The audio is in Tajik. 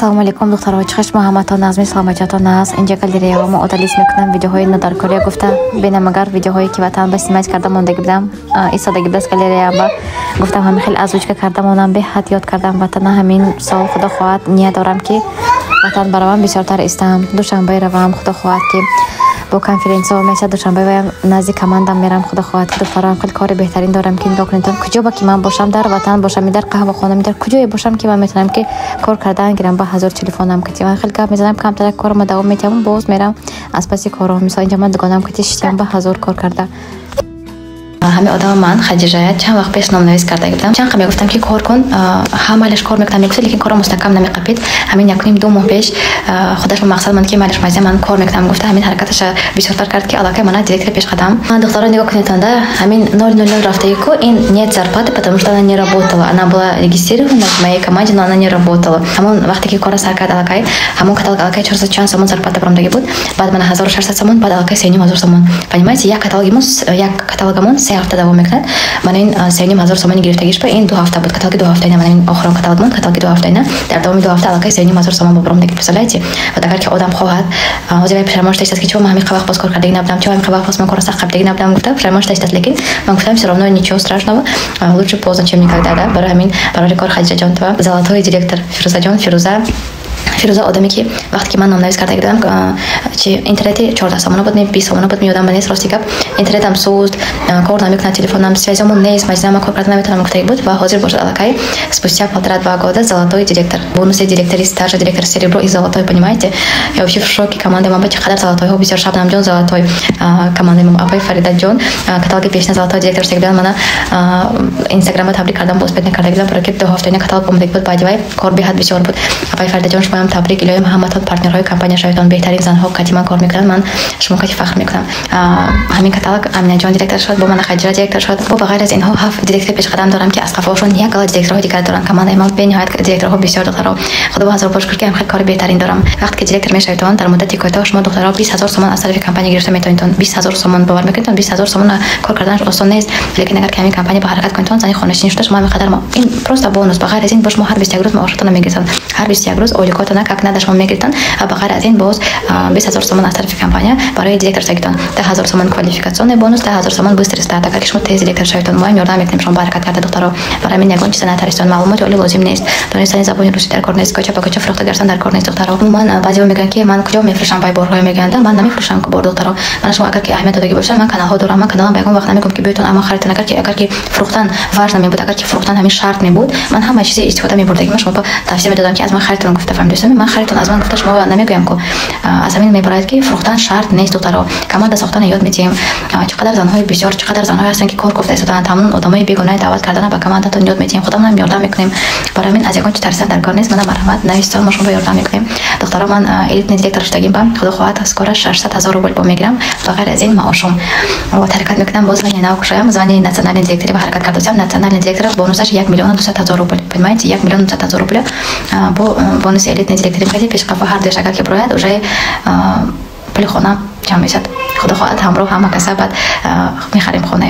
Ассалому алайкум, духтаро, чӣ шумо ҳаматон назми саломатиятон аст. Инҷа галереяҳо мо удалить мекунам видеоҳои надаркория гуфта бинам, агар видеоҳое ки ватан ба снимать карда мондаги будам, истодаги будааст галереяба, гуфтам, ҳамин хел озвучка карда монам. Беҳад ёд кардам ватана. Ҳамин сол, худо хоҳад, ният дорам, ки ватан баравам, бисёртар истам, Душанбе равам, худо хоҳад, ки бо конференсиҳо меша Душанбе ваям назди командам мерам, худо хоҳад, ки духтарам хеле кори беҳтарин дорам, ки нигоҳ кунедтон, куҷо ба ки ман бошам, дар ватан бошам, дар қаҳвахона, дар куҷое бошам, ки ман метавонам ки кор кардан гирам. Ба ҳазор телефонам кати ман хеле гап мезанам, камтарак корама давом метиҳам, боз мерам аз паси кором. Мисол, инҷа ман дугонам кати шитям, ба ҳазор кор карда. Ҳамин одама ман, Хадижая, чанд вақт пеш номнавис карда будам. Чанд қа мегуфтам, ки кор кун, ҳамалеш кор мекунам мегуфт, лекин корро мустаҳкам намеқапид. Ҳамин 1,5-2 моҳ пеш худаш ба мақсад монд, ки малеш мазия, ман кор мекунам гуфта, ҳамин ҳаракаташа бисёртар кард, ки аллакай мана директори пешқадам. Духтаро, нигоҳ кунедтонда, ҳамин 0,00 рафтаги ку, ин нет зарплаты, потому что она не работала. Она была регистрирована в моей команде, но она не работала. Ҳамон вақте ки корро сар кард, аллакай ҳамон каталог аллакай 400 чанд сомон зарплата баромдаги буд, баъд мана 1600 сомон, баъд аллакай 3500 сомон. Понимаете, як каталогимон, як каталогамон 3 ҳафта давом мекунад. Мана ин 3500 сомони гирифтагиш ба ин 2 ҳафта буд, каталоги 2 ҳафтаина. Мана ин охирон каталогмон, каталоги 2 ҳафтаина, дар давоми 2 ҳафта аллакай 3500 сомон бобаромдаги. Представляете? Вот агар ки одам хоҳад, ҳозир вай пушаймон шуда ки чо ман ҳамин вақт боз кор кардаги набудам, чо ҳамин вақт боз ман корро сахт қабдаги набудам гуфта, пушаймон шуда истааст. Лекин ман гуфтам, всё равно ничего страшного, лучше поздно, чем никогда, да. Барои ҳамин барори кор Хадиҷаҷон тува золотой директор Фирӯзаҷон. Фирӯза одаме, ки вақте ки ман номнавис карда будам, чи интернети 14 сомона буд, 20 сомона буд, меёдам ба нест. Рости гап, интернетам суст, кор намекунад, телефонам, связьамон нест, маҷлисама кор карда наметавонам гуфтаги буд. Ва ҳозир бошад, аллакай спустя 1,5-2 года золотой директор, бонуси директори старший директор серебро и золотой. Понимаете, я вообще в шоке. Командаи ман ба чӣ қадар золотойҳо бисёр. Шабнамҷон золотой, командаи ман апай Фаридаҷон каталоги пешина золотой директор шуда буданд. Мана Инстаграма таблик кардам, боз пет накарда будам, барои ки 2 ҳафтаина каталог омадаги буд, баъди вай кор беҳад бисёр буд. Апай Фаридаҷон, шумоям табрик, илоҳим ҳаматон партнерҳои компания шаведон. Беҳтарин занҳо кати ман кор мекунанд, ман шумо кати фахр мекунам. Ҳамин каталог Аминаҷон директор шуд, бо мана Хаҷира директор шуд. Бо ба ғайр аз инҳо ҳафт директори пешқадам дорам, ки аз қафоашон як гала директорҳои дигар доранд. Командаи ман бениҳоят директорҳо бисёр. Духтаро, худо ба ҳазор бор шукр, ки ҳам хел кори беҳтарин дорам. Вақте ки директор мешаведон, дар муддати кӯтоҳ шумо, духтаро, 20 000 сомон аз тарафи компания гирифта метавонедон. 20 000 сомон, бовар мекунедон? 20 000 сомон кор карданаш осон нест, лекин агар ки ҳамин компания ба ҳаракат кунедон, зани хонашин шуда, шумо ҳамин қадар, ин просто бонус. Ба ғайр аз ин бо шумо ҳар 21 рӯз маошатонро мегирифтанд, ҳар 21 рӯз ойликотона как надо шумо мегирифтанд. Ва ба ғайр аз ин боз 20 000 сомон аз тарафи компания барои директор шаведон, 10 000 сомон квалификационный бонус, 10 000 сомон быстрый старт, агар ки шумо тез директор шаведон. Моам ёрдам мекунем шумо ба ҳаракат карда, духтаро. Барои ҳамин ягон чиза натарситон. Маълумоти олӣ лозим нест, донистани забони русӣ дар кор нест, кӯча ба кӯча фурӯхта гаштан дар кор нест, духтаро. Умуман, баъзеҳо мегӯянд, ки ман куҷо мефурӯшам, вай борҳое мегӯянд. Ман намефурӯшам бор, духтаро. Мана шумо агар ки аҳамият додагӣ бошад, ман каналҳо дорам. Ман каналам ба ягон вақт намегӯям, ки биётон ама харидтон. Агар ки фурӯхтан важно мебуд, агар ки фурӯхтан ҳамин шарт мебуд, ман ҳама чизе истифода мебурдагӣ, ман шумо тавсия медодам, ки аз ман харидтон гуфта. Фаҳмидед? Ман харидтон аз ман гуфта шумо намегӯям ку. Аз ҳамин мебарад, ки фурӯхтан шарт нест, духтаро. Команда сохтана ёд медиҳем. Чӣ қадар занҳои бисёр, чӣ қадар занҳое ҳастанд, ки кор кофта истодаанд, ҳамон одамои бегунаи даъват кардана ба командатон ёд медиҳем, худамонам ёрдам мекунем. Барои ҳамин аз ягон чи тарсидан дар кор нест. Мана, марҳамат, нависитон, мо шумо ёрдам мекунем. Духтаро, ман элитный директор шудагим, ба худо хоҳад, скоро 600 000 рубл бо мегирам, ба ғайр аз ин маошум. Вот ҳаракат мекунам, боз звание нав кушоям, звание национальный директори ба ҳаракат кардасам. Национальный директор бонусаш 1 200 000 рубл, понимаете? 1 200 000 рубля бо бонуси элитный директори мекардӣ. Пешқафо ҳар дуяш агар ки бирояд, уже пули хона ҷамъ мешавад. Худо хоҳад, ҳамроҳ ҳама каса баъд мехарем хона.